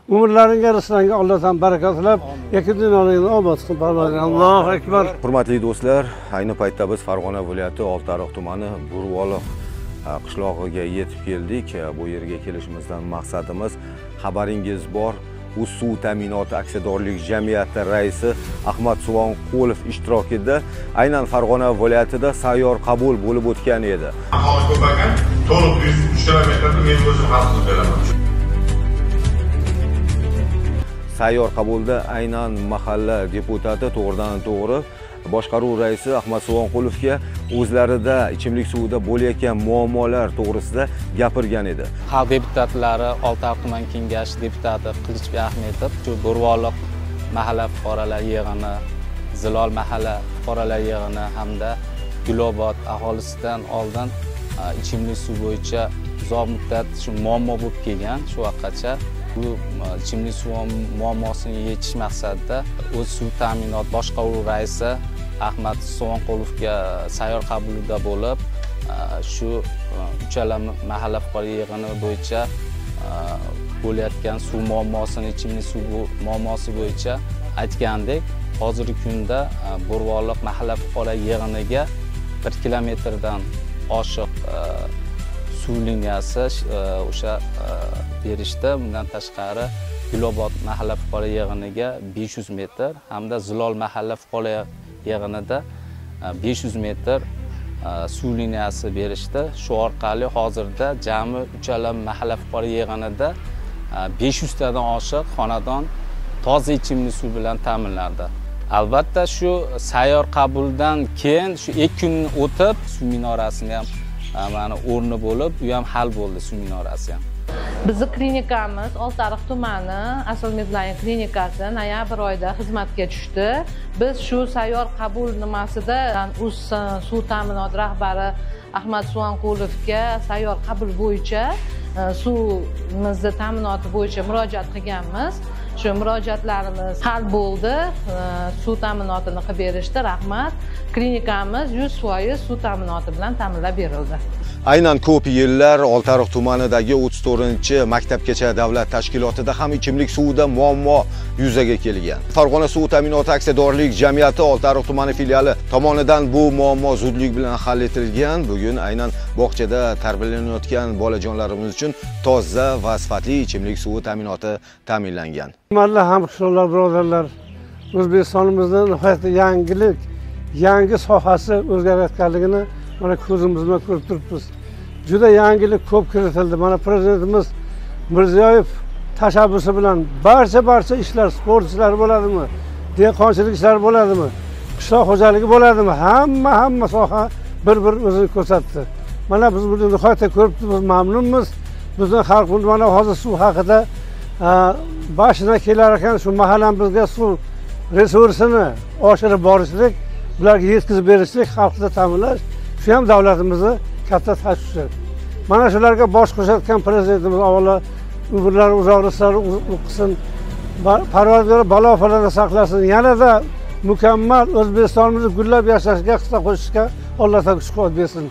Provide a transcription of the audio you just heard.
Umrlaringga, rizqlaringga Allohdan baraka tilab, yakun dunyolaringni obod qilsin. Parvardigor. Allohu akbar. Hurmatli do'stlar, ayni paytda biz Farg'ona viloyati Oltiariq tumani Burvoliq qishlog'iga yetib keldik. Bu yerga kelishimizdan maqsadimiz, xabaringiz bor, u suv ta'minoti aksiyadorlik jamiyati raisi Ahmad Suvonqulov ishtirokida aynan Farg'ona viloyatida sayyor qabul bo'lib o'tgan edi. Aholi ko'paygan, to'liq 103 kilometrni men o'zim hal qilib beraman. Sayyor qabulda aynan mahalla deputati to'g'ridan to'g'ri boshqaruv raisi Ahmad Suvonqulovga o'zlarida ichimlik suvida bo'layotgan muammolar to'g'risida gapirgan edi. Xalq deputatlari Oltiariq tuman kengashi deputati Qilichbek Ahmedov shu Burvoliq mahalla fuqarolar yig'ini, Zilol mahalla fuqarolar yig'ini hamda Gulobod aholisidan oldin ichimlik suv bo'yicha uzoq muddat shu muammo bo'lib kelgan. Shu vaqtgacha bu ichimlik suv muammosini yechish maqsadida o'z suv ta'minot boshqaruv raisi Ahmad Suvonqulovga sayyor qabulida bo'lib, shu uchala mahalla fuqarolar yig'ini bo'yicha bo'layotgan suv muammosini, ichimlik suv muammosi bo'yicha aytgandek, hozirgi kunda Burvoliq mahalla fuqarolar yig'iniga 1 kilometrdan oshiq suv liniyasi o'sha berishdi. Bundan tashqari Gulobod mahalla fuqarolar yig'iniga 500 metr hamda Zilol mahalla fuqarolar yig'inida 500 metr suv liniyasi berishdi. Shu orqali hozirda jami uchala mahalla fuqarolar yig'inida 500 tadan oshiq xonadon toza ichimlik suv bilan ta'minlandi. Albatta shu sayyor qabuldan keyin shu 2 kun o'tib suv minorasini ham mana o'rni bo'lib, u ham hal bo'ldi, suv minorasi ham. Bizni klinikamiz Oltiariq tumani Asl Medline klinikasi noyabr oyida xizmatga tushdi. Biz shu sayyor qabul nimasida o'z suv ta'minot rahbari Ahmad Suvonqulovga sayyor qabul bo'yicha suvimizni ta'minoti bo'yicha murojaat qilganmiz. Shu murojaatlarimiz hal bo'ldi. Suv ta'minotini qilib berishdi. Rahmat. Klinikamiz 100% suv ta'minoti bilan ta'minlab berildi. Aynan ko'p yillar Oltiariq tumanidagi 34-maktabgacha davlat tashkilotida ham ichimlik suvida muammo yuzaga kelgan. Farg'ona suv ta'minoti aksiyadorlik jamiyati Oltiariq tumani filiali tomonidan bu muammo zudlik bilan hal etilgan. Bugun aynan bog'chada tarbiyalanayotgan bolajonlarimiz uchun toza va sifatli ichimlik suvi ta'minoti ta'minlangan. Hurmatli hamqishloqlar, birodarlar, O'zbekistonimizda nihoyatda yangilik, yangi sohasi o'zgarayotganligini mana ko'zimiz bilan ko'rib turibmiz. Juda yangilik ko'p kiritildi. Mana prezidentimiz Mirziyoyev tashabbusi bilan barcha ishlar, sport ishlari bo'ladimi, dehqonchilik ishlari bo'ladimi, qishloq xo'jaligi bo'ladimi, hamma soha bir-bir o'zini ko'rsatdi. Mana biz buni nihoyatda ko'rib turibmiz, mamnunmiz. Bizning xalq mana hozir suv haqida boshidan kelar ekan, shu mahallamizga suv resursini oshirib borishlik, bularga yetkazib berishlik, xalqni ta'minlash, shu ham davlatimizni katta tashvishi. Mana shularga bosh qo'shayotgan prezidentimiz avvalo umrlari uzoq, rizqlari qilsin, Parvardigor balo falakdan saqlasin, yanada mukammal O'zbekistonimizni gullab yashashiga hissa qo'shishga Alloh taolo kuch quvvat bersin.